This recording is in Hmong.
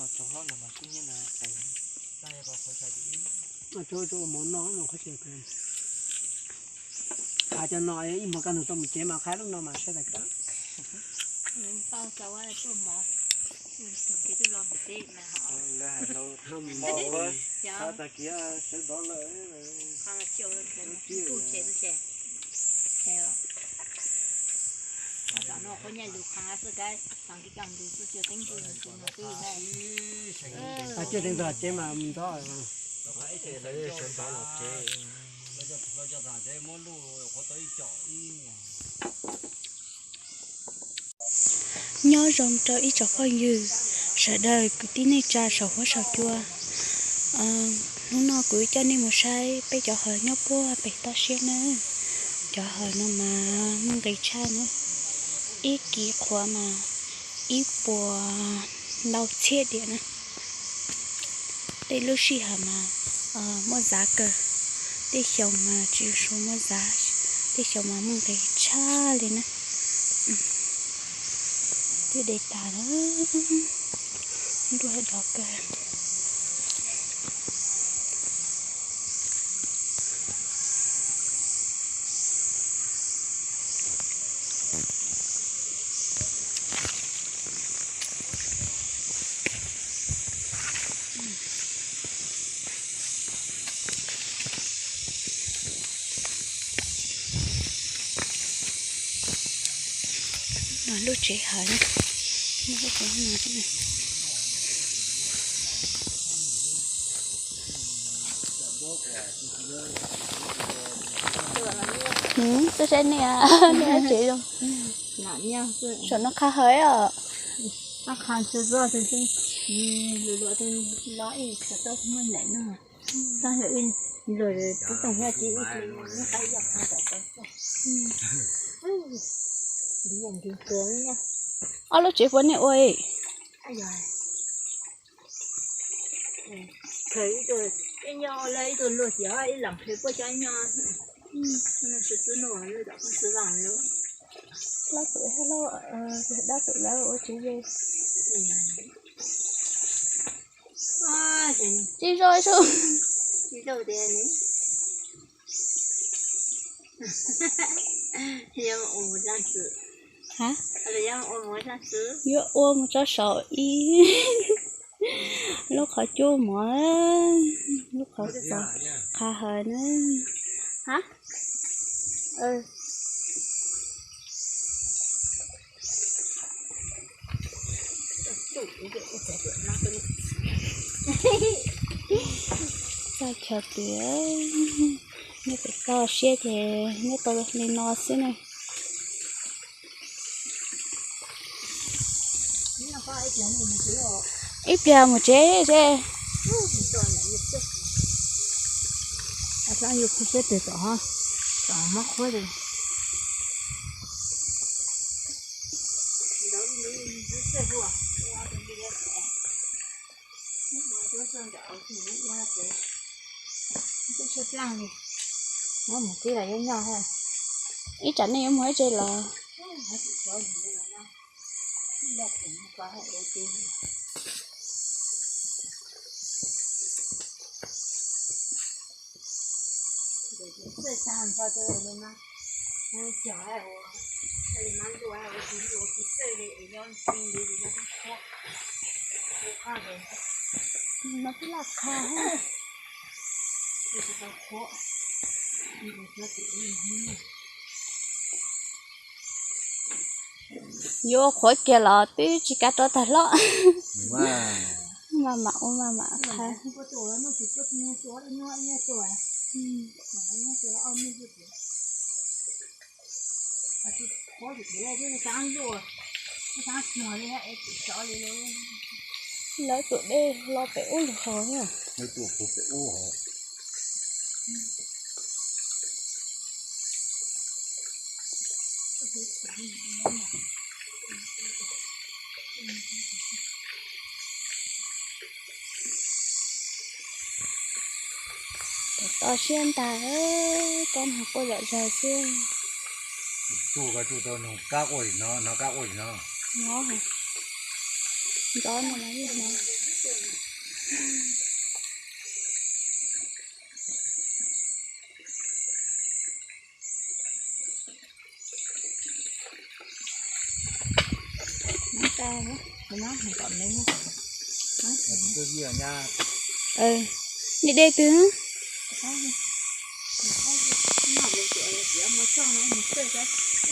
Hais cov no ib hmos kaj ntug tau mus tsev mas qha lub no mas saib tas kab. Coj teev txog tsev mas mus ntxov. Nyob zoo rau ib tsoom phooj ywg, sawv daws kwv tij neej tsa saum huab saum cua. Hnub no kuv coj nej mus saib peb cov hawm nyob puag pem toj siab na. Cov hawm no mas muaj nqis tshaj na, ib kis qhuav mas ib puas ntau txhiab diam na. Tej lub sij hawm mas muaj zav kawg, tej xyoo mas tsis tshua muaj zav, tej xyoo mas muaj nqis tshaj li na. Twb de tas na, nruab dov kawg. No lub tsev hawm na, muaj lub tsev no xwb na. Tuaj saib nej, nej tsev zoo. Saum no qha hawm os. Ob lub tsev puas nej ua? Dab tus lawv ua tsev ze. Tsis zoo, tsis zoo. Yuav ua mus tso saum ib lub qhov cub mov, lub qhov xov qha hawm na. Txoj chaw twg nyob pem toj siab ces nyob tau li no xwb na. Ib pliag mus tsev ze. Ib tsam nej yuav mus ib tse los? No twb laj qha. Yuav ua qhuav kiag los twb tsis kav rov tag hlo. Maj mam ua maj mam qha. Lawv tus dej los pem ub lawm hos. Tau siab ntag, kab noog quaj zom zaws xwb. Tsuj koj tsuj tau noog kab quaj li no, no kab quaj li no. No, nrov no mas yeej hnov. Neb de twg?